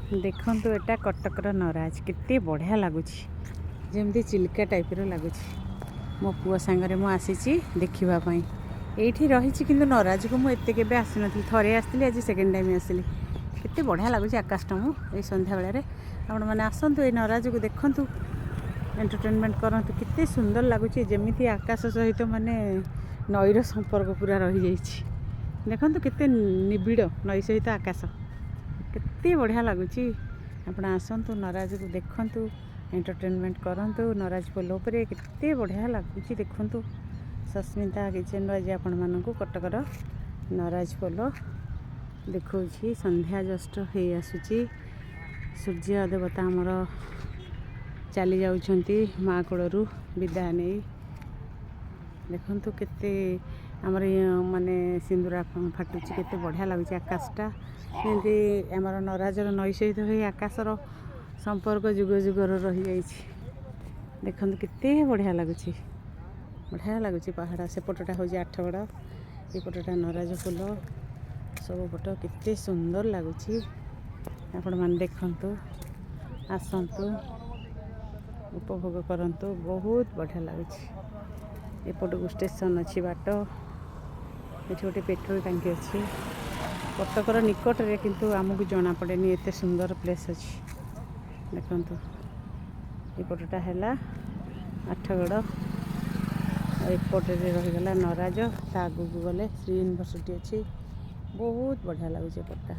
ଦେଖନ୍ତୁ, ଏଟା କଟକର ନରାଜ। କେତେ ବଢ଼ିଆ ଲାଗୁଛି, ଯେମିତି ଚିଲିକା ଟାଇପ୍ର ଲାଗୁଛି। ମୋ ପୁଅ ସାଙ୍ଗରେ ମୁଁ ଆସିଛି ଦେଖିବା ପାଇଁ। ଏଇଠି ରହିଛି, କିନ୍ତୁ ନରାଜକୁ ମୁଁ ଏତେ କେବେ ଆସିନଥିଲି। ଥରେ ଆସିଥିଲି, ଆଜି ସେକେଣ୍ଡ ଟାଇମ୍ ଆସିଲି। କେତେ ବଢ଼ିଆ ଲାଗୁଛି ଆକାଶଟା ମୁଁ ଏଇ ସନ୍ଧ୍ୟାବେଳରେ। ଆପଣମାନେ ଆସନ୍ତୁ, ଏଇ ନରାଜକୁ ଦେଖନ୍ତୁ, ଏଣ୍ଟରଟେନମେଣ୍ଟ କରନ୍ତୁ। କେତେ ସୁନ୍ଦର ଲାଗୁଛି, ଯେମିତି ଆକାଶ ସହିତ ମାନେ ନଈର ସମ୍ପର୍କ ପୁରା ରହିଯାଇଛି। ଦେଖନ୍ତୁ, କେତେ ନିବିଡ଼ ନଈ ସହିତ ଆକାଶ। କେତେ ବଢ଼ିଆ ଲାଗୁଛି। ଆପଣ ଆସନ୍ତୁ, ନରାଜକୁ ଦେଖନ୍ତୁ, ଏଣ୍ଟରଟେନମେଣ୍ଟ କରନ୍ତୁ ନରାଜ ପୋଲ ଉପରେ। କେତେ ବଢ଼ିଆ ଲାଗୁଛି ଦେଖନ୍ତୁ। ସସ୍ମିତା କିଚେନ୍ରୁ ଆଜି ଆପଣମାନଙ୍କୁ କଟକର ନରାଜ ପୋଲ ଦେଖାଉଛି। ସନ୍ଧ୍ୟା ଜଷ୍ଟ ହେଇ ଆସୁଛି। ସୂର୍ଯ୍ୟ ଦେବତା ଆମର ଚାଲି ଯାଉଛନ୍ତି ମା କୋଳରୁ ବିଦାୟ ନେଇ। ଦେଖନ୍ତୁ, କେତେ ଆମର ଇଏ ମାନେ ସିନ୍ଦୁରା ଫାଟୁଛି। କେତେ ବଢ଼ିଆ ଲାଗୁଛି ଆକାଶଟା, ଯେମିତି ଆମର ନରାଜର ନଈ ସହିତ ହେଇ ଆକାଶର ସମ୍ପର୍କ ଯୁଗ ଯୁଗର ରହିଯାଇଛି। ଦେଖନ୍ତୁ, କେତେ ବଢ଼ିଆ ଲାଗୁଛି। ବଢ଼ିଆ ଲାଗୁଛି ପାହାଡ଼। ସେପଟଟା ହେଉଛି ଆଠଗଡ଼, ଏପଟଟା ନରାଜ ପୋଲ। ସବୁ ପଟ କେତେ ସୁନ୍ଦର ଲାଗୁଛି। ଆପଣମାନେ ଦେଖନ୍ତୁ, ଆସନ୍ତୁ, ଉପଭୋଗ କରନ୍ତୁ। ବହୁତ ବଢ଼ିଆ ଲାଗୁଛି। ଏପଟକୁ ଷ୍ଟେସନ୍ ଅଛି ବାଟ। ଏଠି ଗୋଟେ ପେଟ୍ରୋଲ ଟାଙ୍କି ଅଛି କଟକର ନିକଟରେ, କିନ୍ତୁ ଆମକୁ ଜଣାପଡ଼େନି ଏତେ ସୁନ୍ଦର ପ୍ଲେସ୍ ଅଛି। ଦେଖନ୍ତୁ, ଏପଟଟା ହେଲା ଆଠଗଡ଼ ଆଉ ଏପଟରେ ରହିଗଲା ନରାଜ। ତା ଆଗକୁ ଗଲେ ଶ୍ରୀ ୟୁନିଭର୍ସିଟି ଅଛି। ବହୁତ ବଢ଼ିଆ ଲାଗୁଛି ଏପଟଟା।